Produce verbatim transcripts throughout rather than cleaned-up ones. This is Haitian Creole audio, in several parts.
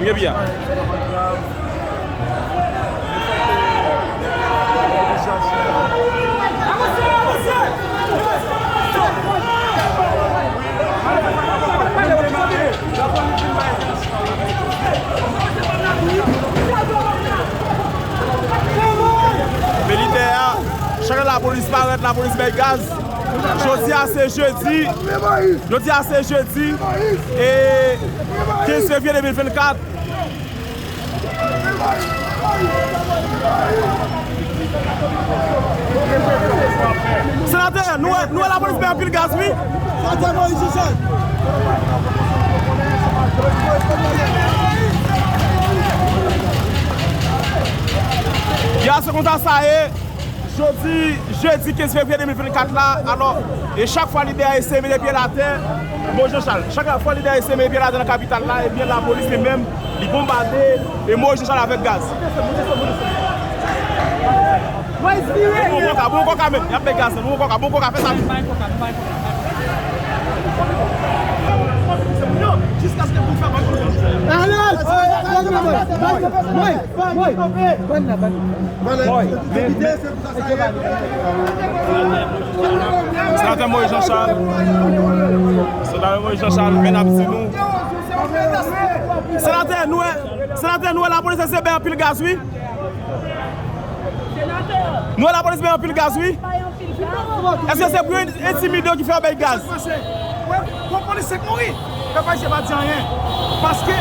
Gen pye a. Men lidè a, chak lè lapolis parèt, lapolis bay gaz. Jodi a se jedi. Jodi a se jedi. E kenz fevriye de mil vennkat. Senatè, nou wè, nou wè lapolis bay anpil gaz, wi. Senatè Moïse Jean Charles. Ya, se konsa sa ye. Jodi, jedi kenz fevriye de mil vennkat la, alò, e chak fwa lidè a eseye mete pye l atè, Moïse Jean Charles, chak fwa lidè a eseye mete pye l atè nan kapital la, ebyen lapolis li menm, li bonbade e Moïse Jean Charles avèk gaz. Bon, bon, bon, bon, bon, men, y ap bay gaz, bon, bon, bon, fè sa vit. Jiskaske pou fè pa kontan. Alè! Mwen, mwen, mwen, mwen, mwen, mwen, mwen, mwen, Senatè Moïse Jean Charles. Senatè Moïse Jean Charles, men ap di nou. Senatè, nou wè, senatè, nou wè lapolis eseye bay anpil gaz, wi. Nou wè lapolis bay anpil gaz, wi. Èske se pou entimide yo ki fè yo bay gaz? Wè, gwo polisye k mouri. Pèp ayisyen pa di anyen. Paske,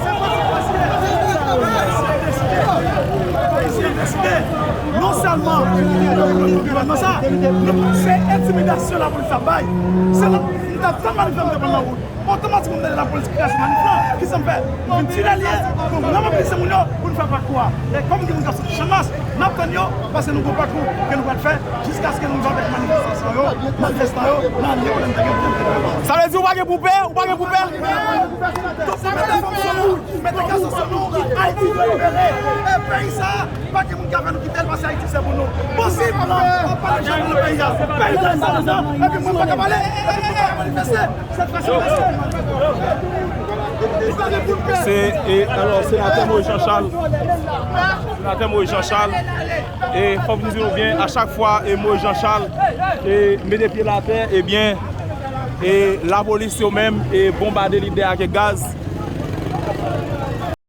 se paske, paske, Ayisyen deside. Ayisyen deside. Non sèlman, gouvènman sa, nou, se entimidasyon lapolis ap bay. Se la, nou t ap tann manifèstasyon pran nan wout. Otomatikman, m tande lapolis kraze manif lan. Kisa m fè? M vin tire lye, m vin mobilize moun yo pou n fè pakou a. E kòm gen moun k ap soti Channmas, n ap tann yo, paske nou gon pakou ke nou pral fè jiskaske nou rive avèk manifestasyon yo, manifestan yo, nan lye kote n te gen pou n te fè. Sa vle di ou pa gen pou pè? Ou pa gen pou pè? Donk, mete fanm sou nou, mete gason sou nou, Ayiti dwe libere. E peyi sa a, pa gen moun k ap fè nou kite l, paske Ayiti se pou nou. Posib, non, w ap pale jan nan peyi a. Peyi a se nou, epi moun pa ka pale, epi moun pa ka manifeste. Se, e, alò, senatè Moïse Jean Charles. Senatè Moïse Jean Charles. E fòk nou di nou byen, a chak fwa, e, Moïse Jean Charles, e, mete pye l atè, ebyen, e, lapolis yo menm, e, bonbade lidè a ak gaz.